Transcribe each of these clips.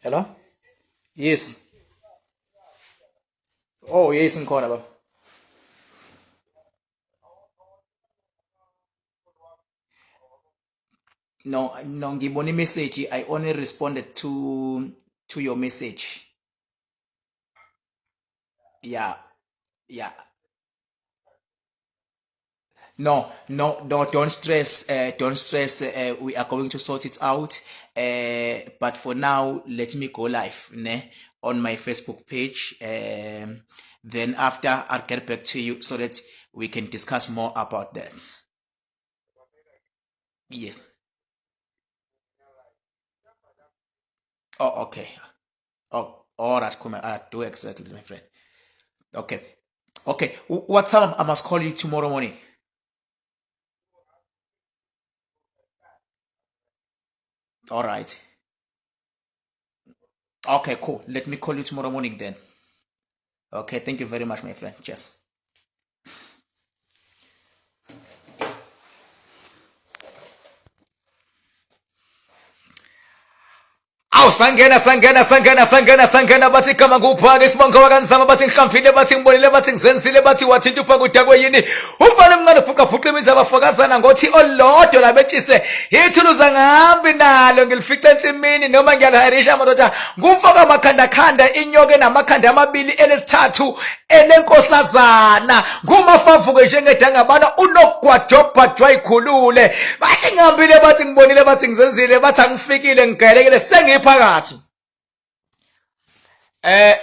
Hello? Yes. Oh, yes ngikhona baba. No, no ngibona imessage I only responded to your message. Yeah. Yeah. No, no, no, don't stress. Don't stress. We are going to sort it out. But for now, let me go live ne, on my Facebook page. Then after, I'll get back to you so that we can discuss more about that. Yes. Oh, okay. Oh, all right, cool. I do exactly, my friend. Okay. Okay. What time I must call you tomorrow morning? All right. Okay, cool. Let me call you tomorrow morning then. Okay, thank you very much, my friend. Cheers. Awu sangena sangena sangena sangena sangena bathi igama nguphaka isibongo wakanzama bathi ngihlamphile bathi ngibonile bathi ngizenzile bathi wathinta uphaka udakwe yini umfana omncane ubhuqabhuqa imizi abafokazana ngothi olodwa labetshise ithuluza ngihambi nalo ngilifica ensimini noma ngiyalihayirisha madoda ngumfaka amakhandakhanda inyoka enamakhanda amabili elesithathu elenkosazana ngumafavuke njengedangabana unogwajobhajwa ikhulule bathi ngihambile bathi ngibonile bathi ngizenzile bathi angifikile ngigayelekile sengiphakathi eh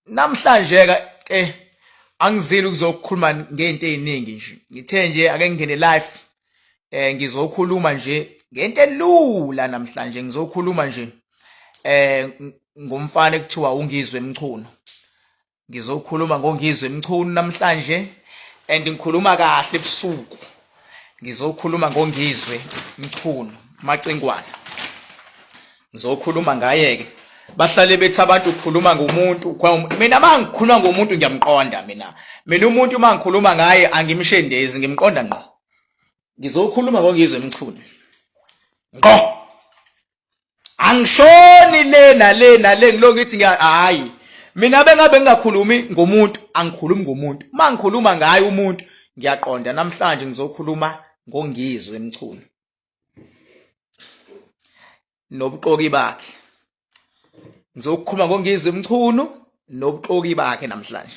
namhlanje ke angizile ukuzokhuluma ngento eziningi nje ngithe nje ake ngingene live eh ngizokhuluma nje ngento elula namhlanje ngizokhuluma nje eh ngomfana ekuthiwa ungizwe Mchunu Ngizokhuluma ngoNgizwe Mchunu namhlanje and ngikhuluma kahle ebusuku. Ngizokhuluma ngoNgizwe Mchunu Macingwana. Ngizokhuluma ngaye ke. Bahlale bethi abantu ukhuluma ngomuntu. Mina mangikhuluma ngomuntu ngiyamqonda mina. Mina umuntu mangikhuluma ngaye angimshendezi ngimqonda ngqo. Ngizokhuluma ngoNgizwe Mchunu. Ngqo. Angishoni le nale nale ngilokhu ngithi ngiya hayi. Mina bengabe ngingakhulumi ngomuntu, angikhulumi ngomuntu. Uma ngikhuluma ngaye umuntu ngiyaqonda namhlanje ngizokhuluma ngoNgizwe Mchunu. Nobuxoki bakhe. Ngizokhuluma ngoNgizwe Mchunu nobuxoki bakhe namhlanje.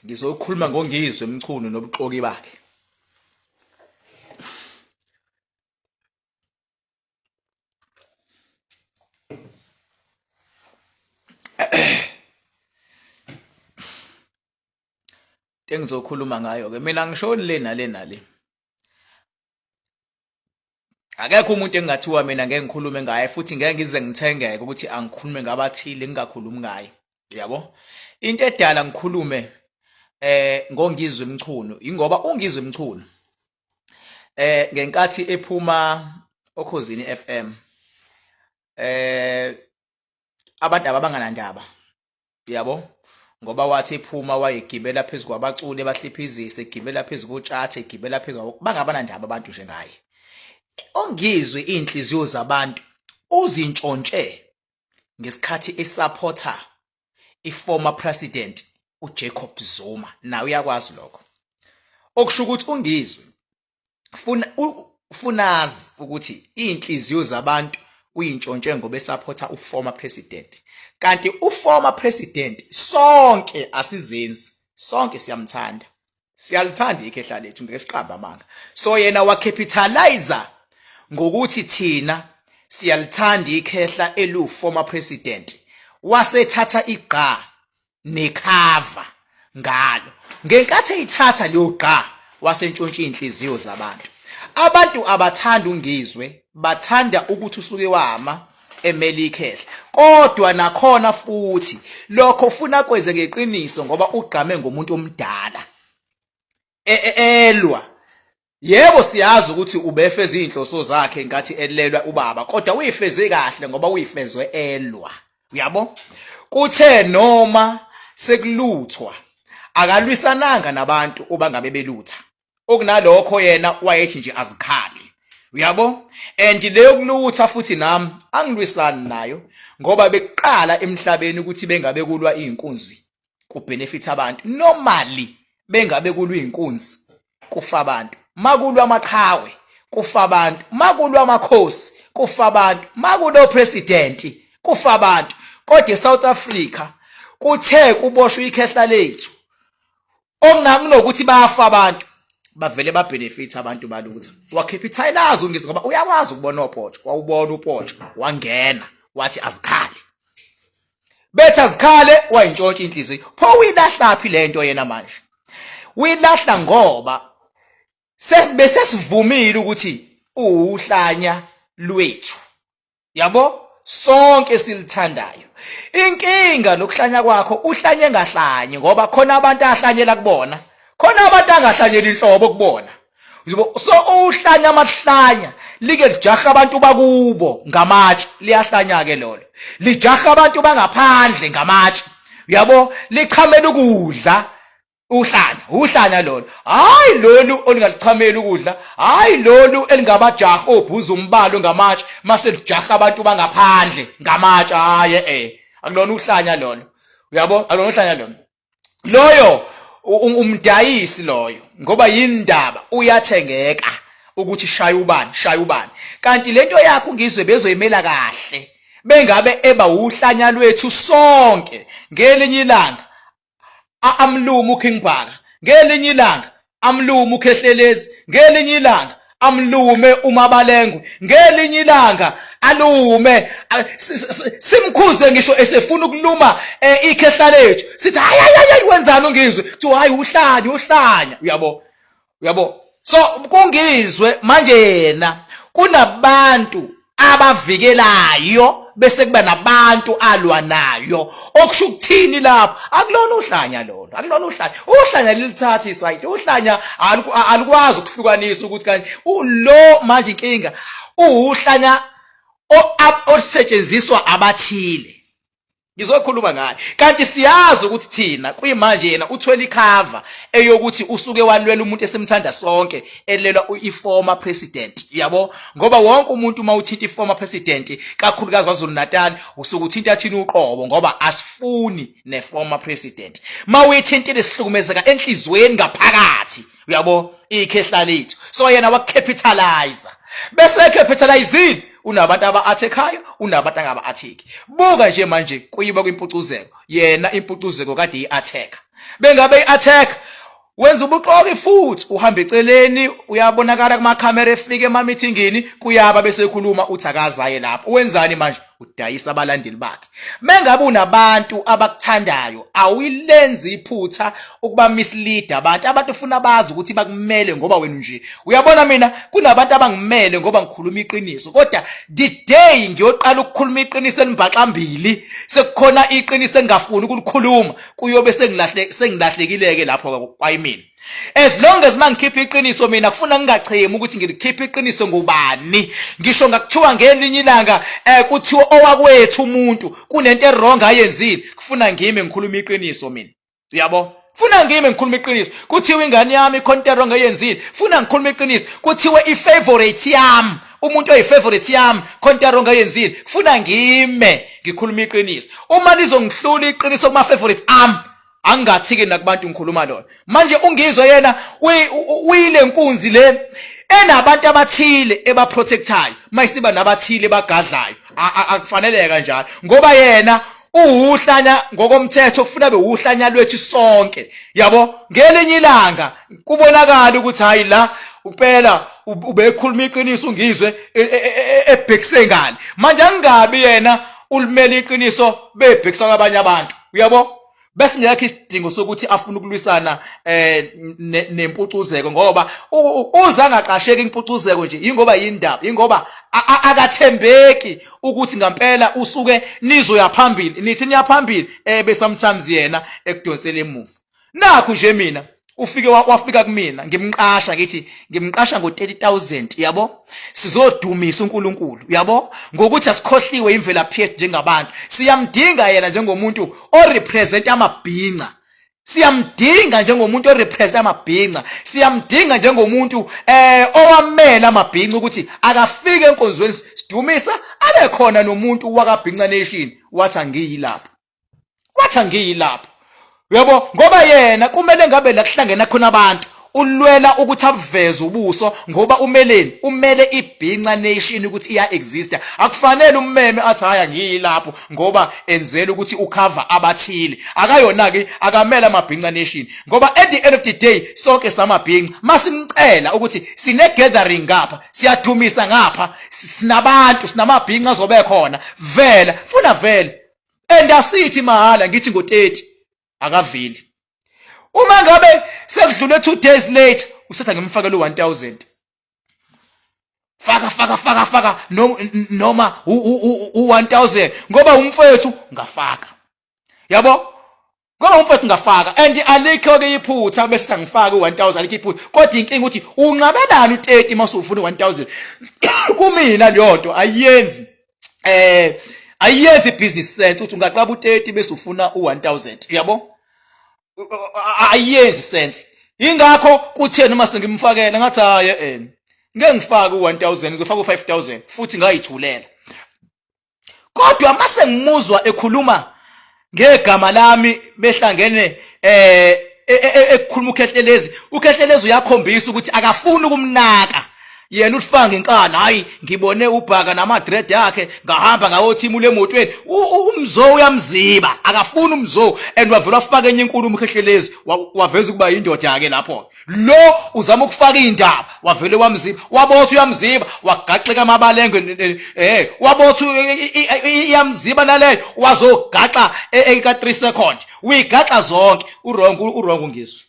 Ngizokhuluma ngoNgizwe Mchunu nobuxoki bakhe. Into engizokhuluma ngayo ke mina ngishoni le nale nale. Akekho umuntu engingathiwa mina ngeke ngikhulume ngaye futhi ngeke ngize ngithengeke ukuthi angikhulume ngabathile ngingakhulumi ngaye. Yabo? Into edala ngikhulume eh ngoNgizwe Mchunu ingoba uNgizwe Mchunu eh ngenkathi ephuma okhozini FM eh abantu ababanganandaba yabo ngoba wathi ephuma wayegibela phezu kwabaculi ebahliphizise egibela phezu kotshatha egibela phezu bangabanandaba abantu nje ngaye ongizwe inhliziyo zabantu uzintshontshe ngesikhathi esupporta iformer president uJacob Zuma nawe uyakwazi lokho okusho ukuthi ungizwe funa ufunazi ukuthi inhliziyo zabantu uyintshontshe ngoba esupporta uformer president kanti uformer president sonke asizenzi sonke siyamthanda siyalithanda ikhehla lethu ngeke siqambe amanga so yena wacapitalize ngokuthi thina siyalithanda ikhehla elu former president wasethatha igqa nekhava ngalo ngenkathi eyithatha leyo gqa wasentshontsha iy'nhliziyo zabantu abantu abathanda ungizwe bathanda ukuthi usuke wama emele ikhehla kodwa nakhona futhi lokho ufuna kwenze ngeqiniso ngoba ugqame ngomuntu omdala e, e, elwa Yebo siyazi ukuthi ubefeza izinhloso zakhe nkathi elelwa ubaba kodwa uyifeze kahle ngoba uyifezwe elwa. Uyabo? Kuthe noma sekuluthwa Akalwisananga nabantu ubangabe belutha. Okunalokho yena wayethi nje azikhali. Uyabo? And leyo kulutha futhi nami angilwisani nayo ngoba bekuqala emhlabeni ukuthi bengabe kulwa izinkunzi kubenefit abantu. Normally bengabe kulwa izinkunzi kufa abantu. Makulwa amaqhawe kufa abantu. Makulwa amakhosi kufa abantu. Makulwa president kufa abantu. Kodwa eSouth Africa kuthe kuboshwa ikhehla lethu okungakunokuthi bafa abantu bavele babenefit abantu balutha wakhipha ithayilazi ungizwe ngoba uyakwazi ukubona opotsho wawubona upotsho wangena wathi azikhale bethi azikhale wayintshontsha inhliziyo pho uyilahlaphi lento yena manje uyilahla ngoba bese sivumile ukuthi uwuhlanya lwethu yabo sonke silithandayo inkinga lokuhlanya kwakho uhlanye ngahlanyi ngoba khona abantu ahlanyela kubona khona abantu angahlanyeli inhlobo kubona so uhlanya amahlanya like lijaha abantu bakubo ngamatshe liyahlanya ke lolo lijaha abantu bangaphandle ngamatshe uyabo lichamela ukudla Uhlanya, uhlanya lolo. Hayi lolu olungalichameli ukudla, hayi lolu elingabajaha obhuza umbalo ngamatshe mase lijaha abantu bangaphandle ngamatshe. Hayi eh. Akulona uhlanya lolo. Uyabo? Akulona uhlanya lolo. Loyo umdayisi loyo ngoba yindaba uyathengeka ukuthi shaya ubani, shaya ubani. Kanti lento yakho ngizwe bezoyimela kahle. Bengabe eba uhlanya lwethu sonke ngelinye ilanga amlume uKing Bhaka ngelinye ilanga amlume uKhehlelezi ngelinye ilanga amlume uMabalengwe ngelinye ilanga alume simkhuze ngisho esefuna ukuluma eh, ikhehla lethu sithi hayi hayi hayi wenzani ungizwe kuthiwa hayi uhlanya uhlanya uyabo uyabo so kungizwe manje yena kunabantu abavikelayo bese kuba nabantu alwa nayo okusho ukuthini lapho akulona uhlanya lolo akulona uhlanya uhlanya lilithatha isayidi uhlanya alikwazi ukuhlukanisa ukuthi kanje lo manje inkinga uhlanya olusetshenziswa abathile ngizokhuluma ngaye kanti siyazi ukuthi thina kuyimanje yena uthwele ikhava eyokuthi usuke walwela umuntu esimthanda sonke elelwa i-former president yabo ngoba wonke umuntu uma uthinta i-former president kakhulukazi kwaZulu Natal usuke uthinta thina uqobo ngoba asifuni ne-former president uma uyithintile sihlukumezeka enhlizweni ngaphakathi uyabo ikhehla lethu so yena wakucapitalize bese ecapitalizile unabantu aba-athekhayo unabantu angaba-atheki buka nje manje kuyiba kwimpucuzeko yena impucuzeko kade i-athekha bengabe i-athekha wenza ubuxoki futhi uhamba eceleni uyabonakala kumakhamera efika emamithingini kuyaba bese ekhuluma uthi akazaye lapho wenzani manje udayisa abalandeli bakhe mengabe unabantu abakuthandayo awuyilenzi iphutha ukuba mislead abantu abantu ufuna bazi ukuthi bakumele ngoba wena nje uyabona mina kunabantu abangimele ngoba ngikhuluma iqiniso kodwa the day ngiyoqala ukukhuluma iqiniso elimbaxambili sekukhona iqiniso engingafuni ukulikhuluma kuyobe sengilahle sengilahlekileke lapho kwayimina as long as mangikhipha iqiniso mina kufuna ngingachemi ukuthi ngilikhipha iqiniso ngubani ngisho ngakuthiwa ngelinye ilanga eh kuthiwa owakwethu umuntu kunento ewrong ayenzile kufuna ngime ngikhuluma iqiniso mina uyabo funa ngime ngikhuluma iqiniso kuthiwa ingane yami ikhona into ewrong ayenzile funa ngikhuluma iqiniso kuthiwe ifavorite yami umuntu oyifavorite yami khona into ewrong ayenzile funa ngime ngikhuluma iqiniso uma lizongihlula iqiniso kuma favorite ami angingathi-ke nakubantu ngikhuluma lona manje ungizwe yena uyile nkunzi le enabantu abathile ebaprotectayo mayisiba nabathile bagadlayo akufaneleka kanjalo ngoba yena uwuhlanya ngokomthetho kufuna bewuhlanya lwethu sonke yabo ngelinye ilanga kubonakala ukuthi hayi la upela ubekhuluma iqiniso ungizwe e, e, e, ebhekise ngale manje angingabi yena ulimele iqiniso bebhekisa kwabanye abantu uyabo besingekho isidingo sokuthi afune ukulwisana eh nempucuzeko ngoba uze angaqasheki impucuzeko nje ingoba yindaba ingoba akathembeki ukuthi ngampela usuke nizoya phambili nithi niya phambili ebe sometimes yena ekudonsela emuva nakhu nje mina ufike wafika kumina ngimqasha ngithi ngimqasha ngo-30000 yabo sizodumisa uNkulunkulu yabo ngokuthi asikhohliwe imvelaphi yethu njengabantu siyamdinga yena njengomuntu orepresent amabhinca Siyamdinga njengomuntu orepresent amabhinca, siyamdinga njengomuntu owamela amabhinca ukuthi akafike enkonzweni sidumisa, abe khona nomuntu wakaBhinca Nation. Wathi angiyi lapho, wathi angiyi lapho, uyabo, ngoba yena kumele ngabe la kuhlangena khona abantu ulwela ukuthi abuveze ubuso, ngoba umeleni, umele iBhinca Nation ukuthi iya exista. Akufanele ummeme athi haya ngiyi lapho ngoba enzela ukuthi ucover abathile. Akayona ke, akamela amaBhinca Nation, ngoba at the end of the day sonke samabhinca. Masimcela ukuthi sine gathering ngapha, siyadumisa ngapha, sinabantu, sinamabhinca azobe khona, vela funa vele, and asithi mahala, ngithi ngo30 akaveli. Uma ngabe sekudlule 2 days late, usetha ngimfakele u1000, faka faka faka faka noma u1000 ngoba umfethu ngafaka, yabo, ngoba umfethu ngafaka. And alikho ke iphutha bese ngifaka u1000, alikho iphutha, kodwa inkinga ukuthi unqabelana u30 mase ufuna u1000. Kumina leyo nto ayiyenzi business sense ukuthi ungaqaba u30 bese ufuna u1000, yabo, ayiyenzi sense. Ingakho kuthe noma sengimfakela ngathi hayi, ngeke ngifake u1000, ngizofaka u5000, futhi ngayithulela. Kodwa mase ngimuzwa ekhuluma ngegama lami behlangene, ekukhuluma uKhehlelezi, uKhehlelezi uyakhombisa ukuthi akafuni ukumnaka yena, ulifaka ngenkani. Hayi, ngibone uBhaka nama dread yakhe, ngahamba ngawothimula emotweni. Umzo uyamziba, akafuni umzo, and wavela wafaka enye inkulumo uKhehlelezi, waveza ukuba indoda yake lapho. Lo uzama ukufaka indaba, wavele wamziba, wabotha uyamziba, wagaxeka amabalengwe, wabotha iyamziba naleyo, wazogaxa eka 3 second, uyigaxa zonke. Uwrong, uwrong uNgizwe,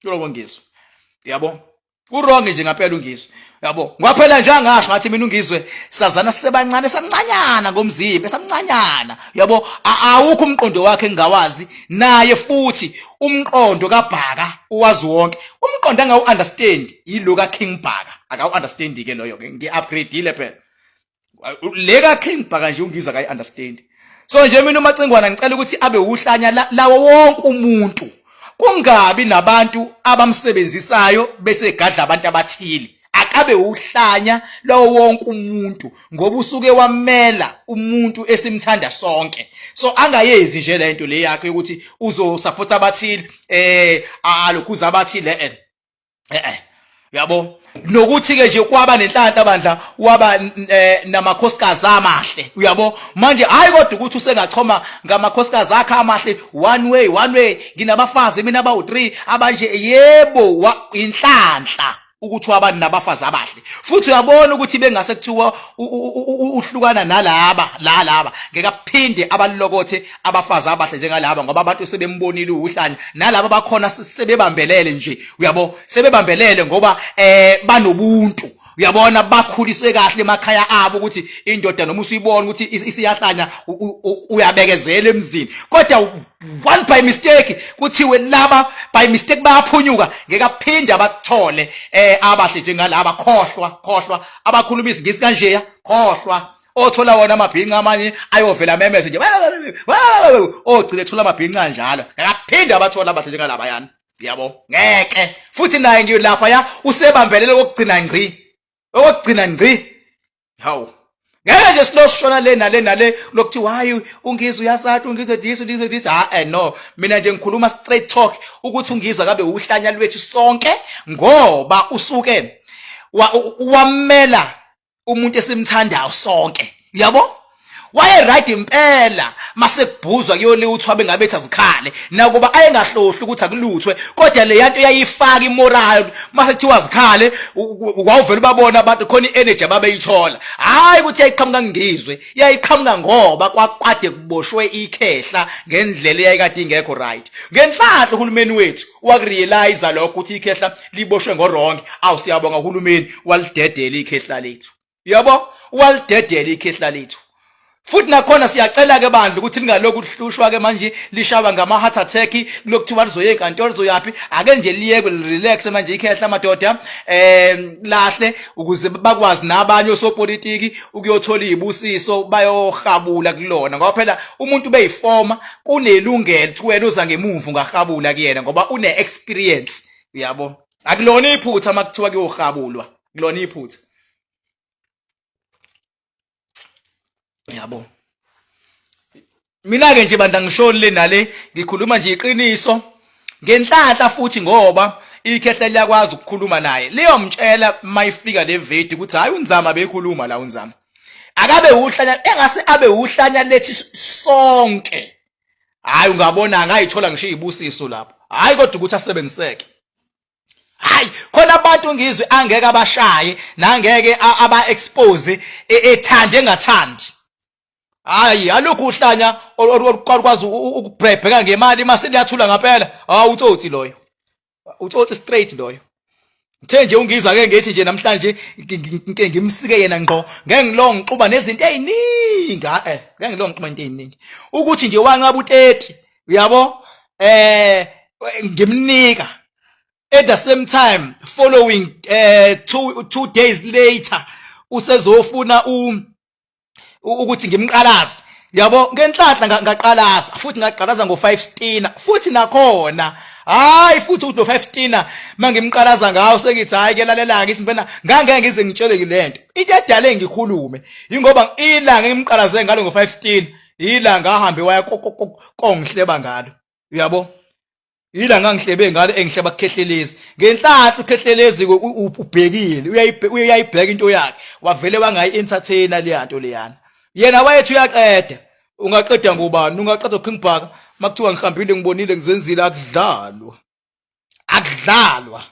uwrong uNgizwe, yabo, uwrong nje ngaphela uNgizwe, yabo. Ngaphela nje angasho ngathi mina uNgizwe sazana sisebancane, samncanyana ngomzimba, samncanyana, yabo. Awukho umqondo wakhe engingawazi naye, futhi umqondo kaBhaka uwazi wonke. Umqondo angawu understand yilo ka King Bhaka, akawu understand ke loyo ke, ngi upgrade phela le ka King Bhaka nje, uNgizwe akayi understand. So nje mina uMacingwana ngicela ukuthi abe uhlanya lawo wonke umuntu, kungabi nabantu abamsebenzisayo bese gadla abantu abathile. Akabe uhlanya lawo wonke umuntu ngoba usuke wamela umuntu esimthanda sonke. So angayenzi nje lento le yakhe ukuthi uzosupport abathile, alokhuza abathile, uyabo. Nokuthi ke nje kwaba nenhlanhla bandla, waba namakhosikazi amahle, uyabo. Manje hayi, kodwa ukuthi usengachoma ngamakhosikazi akhe amahle, one way, one way, nginabafazi mina abawu3 abanje, yebo, inhlanhla ukuthi waba nabafazi abahle. Futhi uyabona ukuthi bengase kuthiwa uhlukana nalaba la laba, ngeke aphinde abalokothe abafazi abahle njengalaba, ngoba abantu sebembonile uhlanya, nalaba bakhona sebebambelele nje, uyabo, sebebambelele ngoba banobuntu, uyabona, bakhuliswe kahle emakhaya abo ukuthi indoda noma usuyibona ukuthi isiyahlanya uyabekezela emzini. Kodwa one by mistake kuthiwe laba by mistake bayaphunyuka, ngeke aphinde abathole abahle njengalaba. Khohlwa, khohlwa, abakhuluma isingisi kanjeya, khohlwa. Othola wona amabhinca amanye ayovela memeze nje, ogcine ethola amabhinca kanjalo, ngeke aphinde abathola abahle njengalaba yana, yabo, ngeke. Futhi naye ngiyo lapha ya usebambelele kokugcina ngci, okugcina ngci. Hawu, ngeke nje silosishona le nale nale lokuthi hayi uNgizwe uyasatha, uNgizwe this, uNgizwe this. Ha no, mina nje ngikhuluma straight talk ukuthi uNgizwe akabe uhlanya lwethu sonke, ngoba usuke wamela umuntu esimthandayo sonke, uyabo. Waye right impela mase kubhuzwa kuyoluthwa, bengabethi azikhale, nakuba ayengahlohli ukuthi akuluthwe, kodwa le yanto yayifaka imoral. Mase kuthiwa zikhale, wawuvela ubabona abantu khona i-energy ababeyithola. Hayi ukuthi yayiqhamuka ngizwe, yayiqhamuka ngoba kwakade kuboshwe ikhehla ngendlela eyayikade ingekho right. Ngenhlanhla uhulumeni wethu wakurealize lokho ukuthi ikhehla liboshwe ngowrong. Awu, siyabonga uhulumeni, walidedela ikhehla lethu, yabo, walidedela ikhehla lethu. Futhi nakhona siyacela ke bandla ukuthi lingalokhu lihlushwa ke manje lishawa ngama heart attack kulokuthiwa lizoye enkantolo lizoyaphi, ake nje liyekwe relax manje ikhehla madoda, lahle ukuze bakwazi nabanye osopolitiki ukuyothola izibusiso bayohabula kulona, ngoba phela umuntu beyifoma kunelungelo ukuthi wena uza ngemuva ungahabula kuyena ngoba une experience, uyabo. Akulona iphutha makuthiwa kuyohabulwa, kulona iphutha, yabo. Mina ke nje bandla ngishoni le nale, ngikhuluma nje iqiniso ngenhlanhla futhi, ngoba ikhehla liyakwazi ukukhuluma naye, liyomtshela mayifika le video ukuthi hayi uNzama bekhuluma la, uNzama akabe uhlanya, engase abe uhlanya lethi sonke. Hayi ungabona angayithola ngisho izibusiso lapho, hayi kodwa ukuthi asebenziseke. Hayi khona abantu ngizwe angeke abashaye nangeke aba expose ethande engathandi. Hayi alukho uhlanya olukwazi ukubhebheka ngemali mase liyathula ngampela. Hawu utsotsi loyo, utsotsi straight loyo. Ngithe nje ungizwa ke ngithi nje namhlanje ngike ngimsike yena ngqo, ngeke ngilo ngixuba nezinto eziningi, ngeke ngilo ngixuba into eziningi ukuthi nje wanqaba u30, uyabo, ngimnika at the same time following 2 days later usezofuna ukuthi ngimqalaze, yabo. Ngenhlanhla ngaqalaza futhi ngaqalaza ngo5 stina futhi nakhona, hayi futhi ukuthi lo 5 stina mangimqalaza ngawo sengithi hayi ke lalela ke isimpena, ngangeke ngize ngitsheleke lento. Into edale ngikhulume ingoba ilanga engimqalaze ngalo ngo5 stina ilanga ahambe waya kongihleba ngalo, uyabo, yila ngangihlebe ngalo engihleba kuKhehlelezi. Ngenhlanhla uKhehlelezi ubhekile, uyayibheka into yakhe, wavele wangayi entertainer leya nto leyana. Yena wayethi uyaqeda, ungaqeda ngobani? Ungaqeda King Bhaka? Makuthiwa ngihambile ngibonile ngizenzile, akudlalwa, akudlalwa,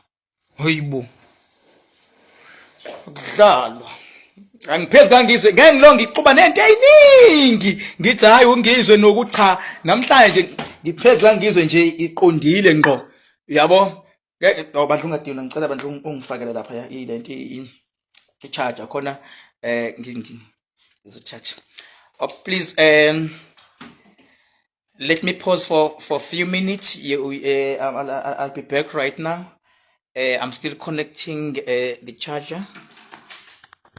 hayibo, akudlalwa. Angiphezi kangizwe, ngeke ngilo ngixuba nento eyiningi, ngithi hayi ungizwe nokuthi cha namhlanje ngiphezi kangizwe nje iqondile ngqo, uyabo. Ngeke no bandla ungadinwa, ngicela bandla ungifakele lapha ya ilento i-charger khona, ngizocharge. Oh please, let me pause for a few minutes. I'll be back right now. I'm still connecting the charger.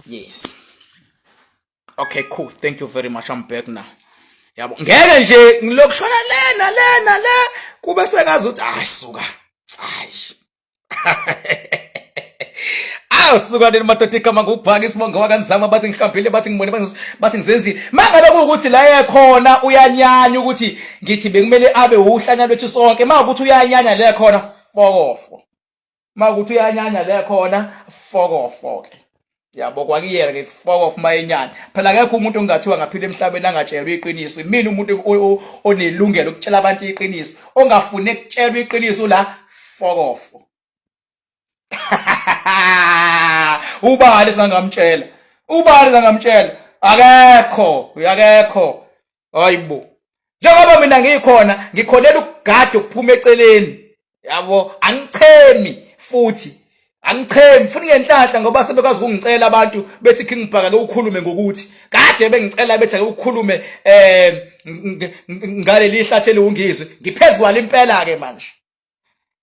Yes, okay, cool, thank you very much. I'm back now, yabo. Ngeke nje ngilokushona lena lena le kube sengazi ukuthi hayi suka, hayi. Awu suka nini madoda, igama ngubhaka isibongo wakanzama, bathi ngihambile, bathi ngibone, bathi ngizenzile. Mangabe kuwukuthi la ekhona uyanyanya ukuthi ngithi bekumele abe uhlanya lwethu sonke, mawukuthi uyanyanya le khona fokofo, mawukuthi uyanyanya le khona fokofo ke, yabo, kwakuyena ke fokof mayenyanya. Phela akekho umuntu ongathiwa ngaphila emhlabeni angatshelwa iqiniso. Imina umuntu onelungelo ukutshela abantu iqiniso, ongafuni ukutshelwa iqiniso la fokofo. Ubani sangamtshela? Ubani sangamtshela? Akekho, akekho. Hayibo, njengoba mina ngikhona ngikholela ukugada ukuphuma eceleni, yabo, angichemi futhi angichemi futhi ngenhlanhla ngoba sebekwazi ukungicela abantu bethi King Bhaka ke ukhulume ngokuthi kade bengicela bethi ake ukhulume ngaleli hlathi eliwungizwe. Ngiphezu kwalo impela ke manje,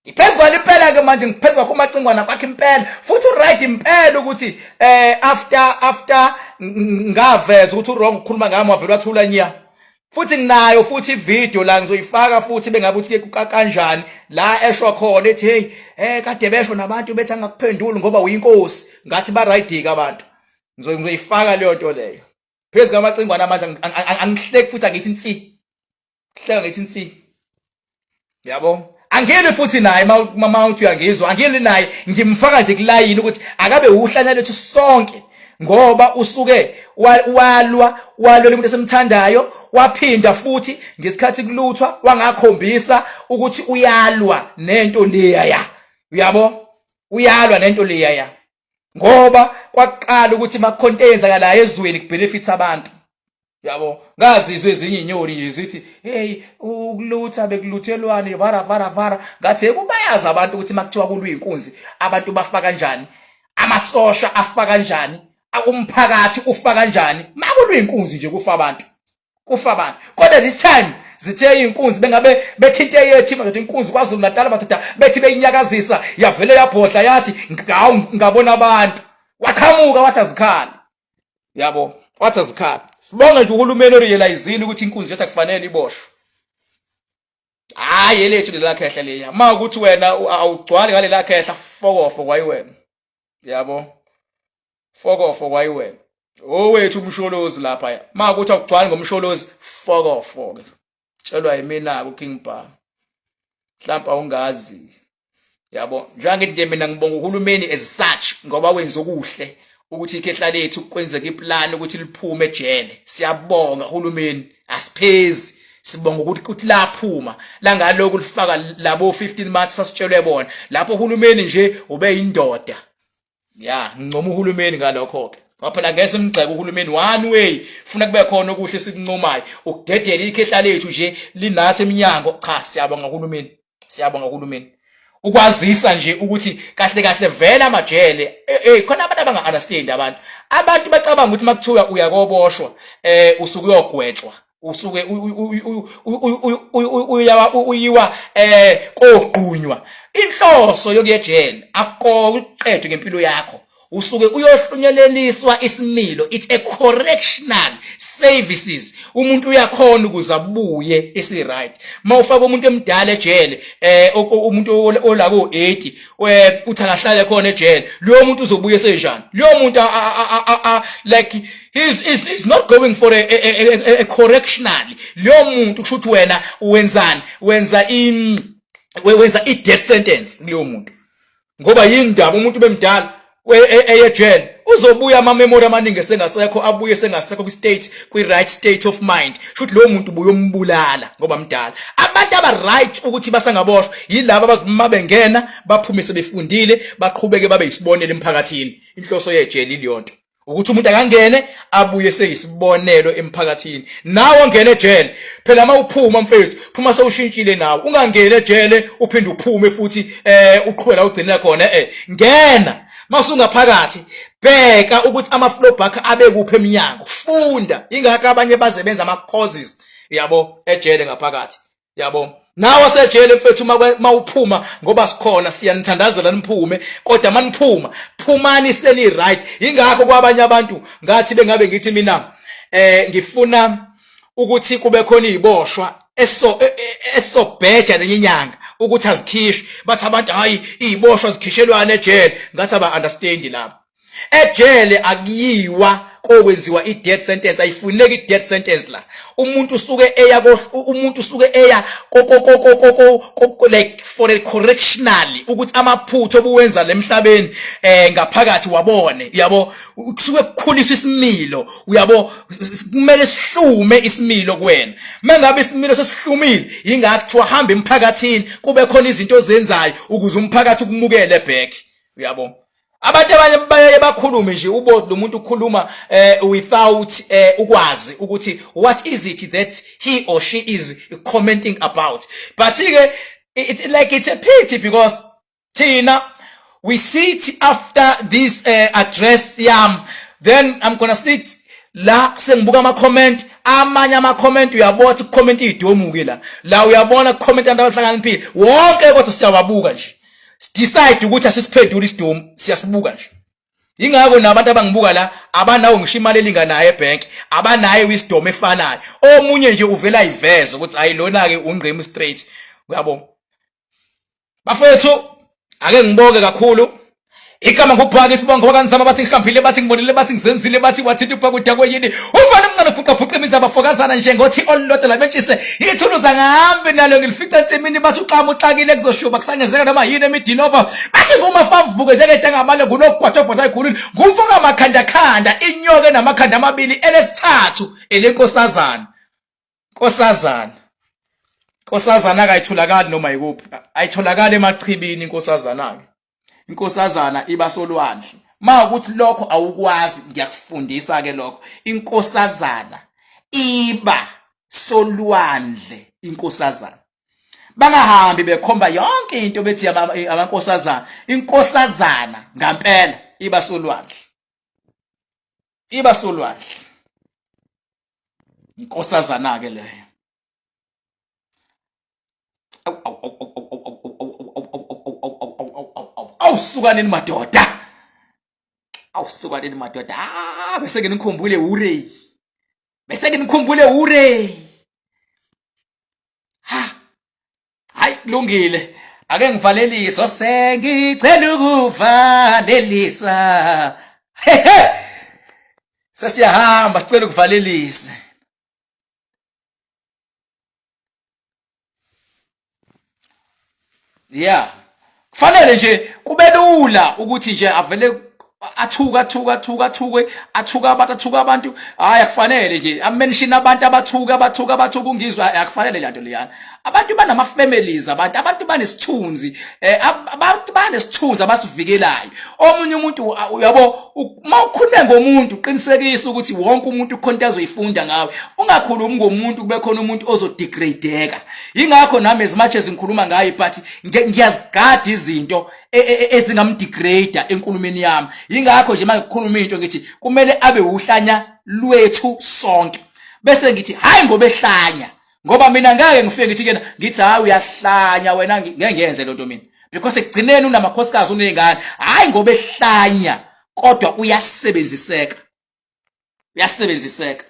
ngiphezu kwalo impela ke manje, ngiphezu kwakho umacingwana kwakhe impela futhi uright impela ukuthi after ngaveza ukuthi uwrong ukukhuluma ngami, wavela wathula nya. Futhi nginayo futhi ivideo la, ngizoyifaka futhi bengabe ukuthi ke kanjani la esho khona ethi hey, kade besho nabantu bethi angakuphenduli ngoba uyinkosi, ngathi ba right abantu. Ngizoyifaka leyo nto leyo phezu kamacingwana manje. Angihleki futhi angithi nsi hleka, ngithi nsi, yabo. Angili futhi naye mama uthi uyangizwa, angili naye, ngimfaka nje kulayini ukuthi akabe uhlanya lethu sonke ngoba usuke walwa walwela umuntu esemthandayo, waphinda futhi ngesikhathi kuluthwa wangakhombisa ukuthi uyalwa nento leya ya, uyabo, uyalwa nento leya ya, ngoba kwaqala ukuthi makukhonto eyenzakalayo ezweni kubenefit abantu, yabo. Ngazizwe ezinye inyoni nje zithi hey, ukulutha bekuluthelwane vara vara vara, ngathi kubayazi abantu ukuthi makuthiwa kulwa inkunzi abantu bafa kanjani, amasosha afa kanjani, umphakathi ufa kanjani makulwa inkunzi nje kufa abantu. Kufa abantu. Kodwa this time zithe inkunzi bengabe bethinte yethu madoda, inkunzi kwaZulu Natal madoda, bethi beyinyakazisa yavele yabhodla yathi ngawu ngabona abantu. Waqhamuka wathi azikhali. Yabo, wathi azikhali. Sibonge nje uhulumeni orealizile ukuthi inkunzi yethu akufanele iboshwe. Hayi elethu lela khehla leya. Uma ukuthi wena awugcwali ngalela khehla, fokofo kwayiwena. Yabo, fokofo kwayiwena. Owethu umsholozi lapha, uma ukuthi awugcwali ngomsholozi, fokofo ke. Tshelwa yimina ku King Bar. Mhlawumbe awungazi. Yabo, njengoba ngithi nje mina ngibonga uhulumeni as such ngoba wenza okuhle ukuthi ikhehla lethu kwenzeka iplan ukuthi liphume ejele. Siyabonga uhulumeni, asiphezi. Sibonga ukuthi laphuma langalokhu lifaka labo 15 months sasitshelwe bona. Lapho uhulumeni nje ube indoda. Ya, ngincoma uhulumeni ngalokho ke. Ngoba phela ngeke simgxeke uhulumeni one way, funa kube khona okuhle sikuncomayo. Ukudedela ikhehla lethu nje linathi eminyango, cha siyabonga uhulumeni. Siyabonga uhulumeni. Ukwazisa nje ukuthi kahle kahle vela amajele, hey khona abantu abanga understand abantu. Abantu bacabanga ukuthi makuthiwa uyakoboshwa usuke uyogwetshwa, usuke uyiwa kogqunywa. Inhloso yokuya ejele akuqedwe ngempilo yakho, usuke uyohlunyeleliswa isimilo. It's a correctional services. Umuntu uyakhona ukuze abuye esi right. Mawufaka umuntu emdala ejele, umuntu ola ko 80, uthi akahlale khona ejele, loyo muntu uzobuya esenjani? Loyo muntu like he's not going for a correctional. Loyo muntu kusho ukuthi wena wenzani? Wenza i death sentence kuloyo muntu. Ngoba yindaba umuntu bemdala eyejele uzobuya ama memory amaningi esengasekho, abuye sengasekho kwi state, kwi right state of mind. Shuthi lowo muntu buyombulala ngoba mdala. Abantu aba right ukuthi basangaboshwa yilabo abazima bengena baphume sebefundile, baqhubeke babe yisibonelo emphakathini. Inhloso yejele iliyonto, ukuthi umuntu akangene abuye seyisibonelo emphakathini. Nawe ongena ejele phela, mawuphuma mfethu, phuma sewushintshile. Nawe ungangeni ejele uphinde uphume futhi uqhubela ugcina khona. Ngena masungaphakathi, bheka ukuthi ama floor back abe kuphi eminyango, funda. Ingakho abanye baze benza ama courses, yabo, ejele ngaphakathi, yabo. Nawe sejele mfethu, mawuphuma, ngoba sikhona siyanithandazela niphume, kodwa maniphuma phumani seni right. Ingakho kwabanye abantu ngathi bengabe ngithi mina ngifuna ukuthi kube khona iziboshwa eso esobheja nenye inyanga ukuthi azikhishwe. Bathi abantu, hayi, iziboshwa zikhishelwana ejele. Ngathi aba understand lapho. Ejele akuyiwa kokwenziwa i-death sentence, ayifuneki i-death sentence la. Umuntu usuke eya, umuntu usuke eya like for a correctional, ukuthi amaphutha obuwenza lemhlabeni ngaphakathi wabone, yabo. Kusuke kukhuliswa isimilo, uyabo. Kumele sihlume isimilo kuwena. Mangabe isimilo sesihlumile, ingakho kuthiwa hamba emphakathini, kube khona izinto ozenzayo ukuze umphakathi ukumukele back, uyabo. Abantu abanye baye bakhulume nje, ubo lo muntu ukhuluma without ukwazi ukuthi what is it that he or she is commenting about. But ke it like it's a pity because thina we sit after this address yam, then I'm gonna sit la sengibuka ama comment. Amanye ama comment uyabona ukuthi comment idomuke la, la uyabona comment abantu abahlakaniphile wonke, kodwa siyawabuka nje, decide ukuthi asisiphendule isidomu, siyasibuka nje. Ingakho nabantu abangibuka la abanawo ngisho imali elinganayo ebank, abanayo wisdom efanayo. Omunye nje uvela ayiveze ukuthi hayi, lona ke ungqemu straight, uyabo. Bafethu, ake ngibonge kakhulu. Igama ngubhaka, isibongo wakanzama. Bathi ngihlambile, bathi ngibonile, bathi ngizenzile, bathi wathinta uphakuda kweyini ufana umncane uphuqaphuqa imizi abafokazana njengothi olulodwa labentshise ithuluza ngahambi nalo ngilifica ensimini. Bathi uxama uxakile, kuzoshuba kusangenzeka noma yini emidilova. Bathi ngumafavuke njengedangabale, ngulogwatobhota ikhulile, ngumfoka makhandakhanda, inyoka enamakhanda amabili, elesithathu elenkosazana. Nkosazana, nkosazana akayitholakali noma yikuphi, ayitholakali emachibini inkosazana ke. Inkosazana iba solwandle. Ma ukuthi lokho awukwazi, ngiyakufundisa ke lokho. Inkosazana iba solwandle. Inkosazana, bangahambi bekhomba yonke into bethi amankosazana. Inkosazana ngampela iba solwandle, iba solwandle. Inkosazana ke leyo. Awu sukanini madoda. Awu sukanini madoda. Ah bese nginikhumbule uRay. Bese nginikhumbule uRay. Ha. Hayi kulungile. Ake ngivalelise sengicela ukuvalelisa. Hehe. Sesiyahamba sicela ukuvalelisa. Yeah. Kufanele nje kube lula ukuthi nje avele athuka athuka athuka athukwe athuka abantu athuka abantu hayi akufanele nje amention abantu abathuka abathuka abathuka ungizwa akufanele le nto leyana abantu banama families abantu abantu banesithunzi eh, abantu banesithunzi abasivikelayo omunye umuntu uyabo uma ukhulume ngomuntu qinisekisa ukuthi wonke umuntu ukhona into azoyifunda ngawe ungakhulumi ngomuntu kube khona umuntu ozodegradeka yingakho nami as much as ngikhuluma ngaye but ngiyazigada izinto e, e, e, ezingamdegrade enkulumeni yami yingakho nje mangikhuluma into ngithi kumele abe uhlanya lwethu sonke bese ngithi hayi ngoba ehlanya ngoba mina ngeke ngifike ngithi kena ngithi hayi uyahlanya wena ngeke ngiyenze lento mina because ekugcineni unamakhosikazi unezingane hayi ngoba ehlanya kodwa uyasebenziseka uyasebenziseka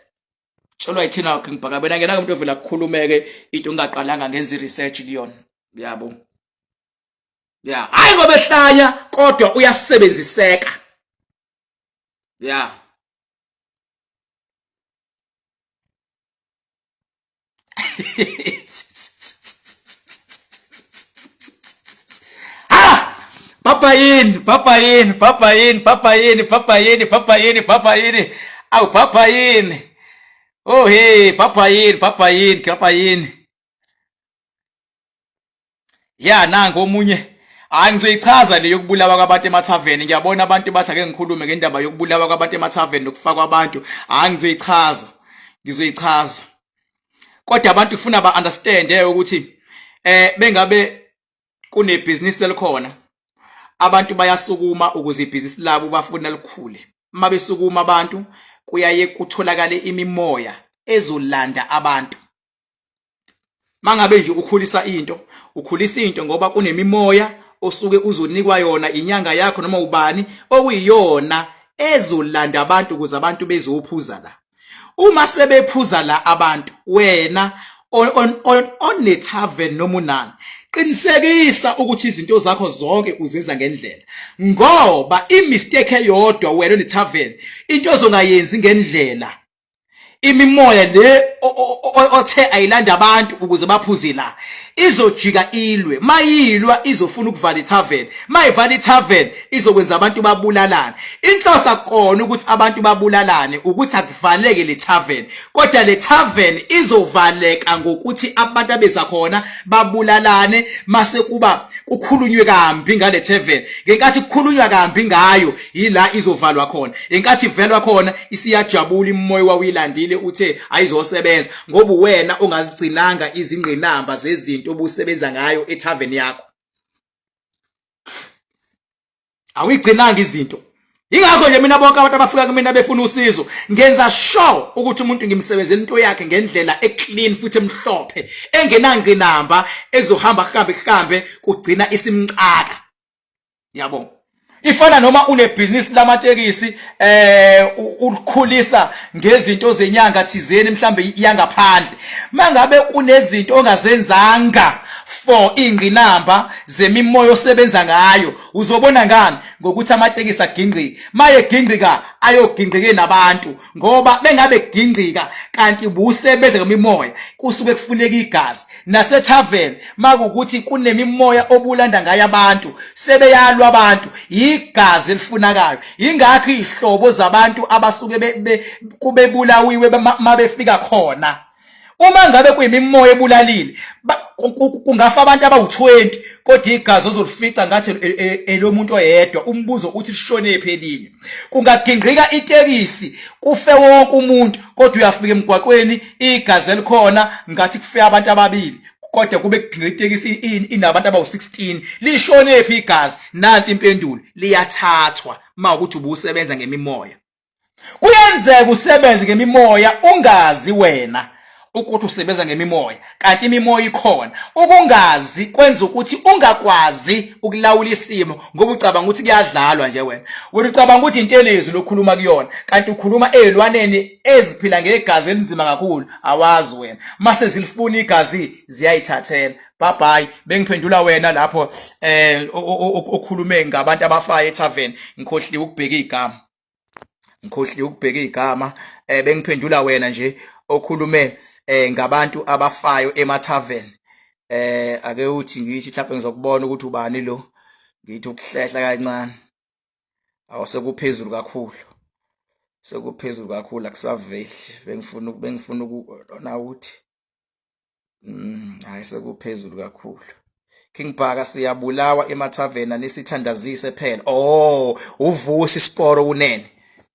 tshelwa yithina King Bhaka bena ngena umuntu ovela kukhulumeke into ngingaqalanga ngenza i-research kuyona yabo ya hayi ngoba ehlanya kodwa uyasebenziseka ya ha papa yini papa yini papa yini papa yini papa yini papa yini papa yini awu papa yini oh hey papa yini papa yini papa yini Ya nangu omunye Hayi ngizoyichaza le yokubulawa kwabantu emathaveni ngiyabona abantu bathi ake ngikhulume ngendaba yokubulawa kwabantu emathaveni nokufakwa abantu hayi ngizoyichaza ngizoyichaza kodwa abantu kufuna ba understand eh ukuthi eh bengabe kunebhizinisi elikhona abantu bayasukuma ukuze ibhizinisi labo bafuna likhule uma besukuma abantu kuyaye kutholakale imimoya ezolanda abantu Mangabe nje ukhulisa into, ukhulisa into ngoba kunemimoya osuke uzonikwa yona inyanga yakho noma ubani okuyiyona ezolanda abantu ukuze abantu bezophuza la. Uma sebephuza la abantu wena on tavern noma unani qinisekisa ukuthi izinto zakho zonke uzenza ngendlela ngoba i-mistake eyodwa wena one-tavern into ozongayenzi ngendlela imimoya le othe ayilanda abantu ukuze baphuze la izojika ilwe mayilwa izofuna ukuvala itavern mayivala itavern izokwenza abantu babulalane inhloso akona ukuthi abantu babulalane ukuthi akuvaleke le tavern kodwa le tavern izovaleka ngokuthi abantu abeza khona babulalane mase kuba kukhulunywe kambi ngale tavern ngenkathi kukhulunywa kambi ngayo yila izovalwa khona inkathi ivelwa khona isiyajabula imoya wawuyilandile uthe ayizosebenza ngoba uwena ongazigcinanga izingqinamba zezinto obusebenza ngayo etavern yakho awuyigcinanga izinto ingakho nje mina bonke abantu abafika kumina befuna usizo ngenza sure ukuthi umuntu ngimsebenzela into yakhe ngendlela eclean futhi emhlophe engenangqinamba ekuzohamba kuhambe kuhambe kugcina isimxaka yabo ifana noma unebhizinisi lamatekisi eh ulikhulisa ngezinto zenyanga thizeni mhlambe yangaphandle mangabe kunezinto ongazenzanga for ingqinamba zemimoya osebenza ngayo uzobona ngani ngokuthi amatekisi agingqike maye gingqika ayogingqike nabantu ngoba bengabe gingqika kanti busebenza ngemimoya kusuke kufuneka igazi nasethaveni makukuthi kunemimoya obulanda ngayo abantu sebeyalwa abantu igazi elifunakayo ingakho izihlobo zabantu abasuke kubebulawiwe mabefika khona uma ngabe kuyimimoya ebulalile kungafa abantu abawu-20 kodwa igazi ozolifica ngathi e, e, elomuntu oyedwa umbuzo uthi lishonephi elinye kungagingqika itekisi kufe wonke umuntu kodwa uyafika emgwaqweni igazi elikhona ngathi kufe abantu ababili kodwa kube kugingqika itekisi inabantu abawu-16 lishonephi igazi nansi impendulo liyathathwa uma ukuthi ubusebenza ngemimoya. Kuyenzeka usebenze ngemimoya ungazi wena ukuthi usebenza ngemimoya kanti imimoya ikhona. Ukungazi kwenza ukuthi ungakwazi ukulawula isimo ngoba ucabanga ukuthi kuyadlalwa nje wena. Wena ucabanga ukuthi intelezi lokhuluma kuyona kanti ukhuluma ezilwaneni eziphila ngegazi elinzima kakhulu awazi wena. Mase zilifuna igazi ziyayithathela. Bye bye bengiphendula wena lapho eh okhulume ngabantu abafayo etavern ngikhohliwe ukubheka igama. Ngikhohliwe ukubheka igama eh bengiphendula wena nje okhulume eh ngabantu abafayo emathaveni eh ake uthi ngithi mhlawumbe ngizokubona ukuthi ubani lo ngithi ukuhlehla kancane awusekuphezulu kakhulu sekuphezulu kakhulu akusaveli bengifuna bengifuna ukubona ukuthi hayi sekuphezulu kakhulu. King Bhaka siyabulawa emathaveni anisithandazise phela. Oh, uvusi isiporo kunene.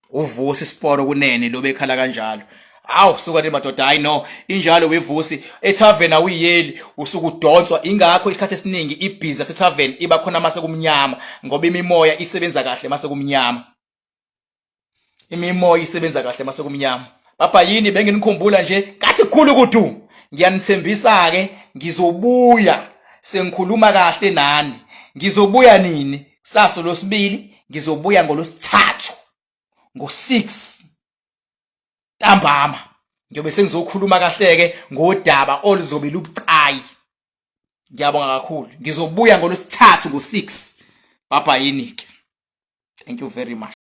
Uvusi isiporo kunene lo bekhala kanjalo. Awu suka le madoda hayi no injalo wevusi ethaveni awuyiyeli usuke udonswa ingakho isikhathi esiningi ibhizi yasethaveni iba khona mase kumnyama ngoba imimoya isebenza kahle mase kumnyama. Imimoya isebenza kahle mase kumnyama. Baba yini benginikhumbula nje kathi kukhulu kudu. Ngiyanithembisa ke ngizobuya sengikhuluma kahle nani. Ngizobuya nini? Kusasa losibili ngizobuya ngolosithathu ngo-6 ntambama. Ngiyobe sengizokhuluma kahle ke ngodaba oluzobe lubucayi. Ngiyabonga kakhulu. Ngizobuya ngolosithathu ngo-6. Baba yini ke? Thank you very much.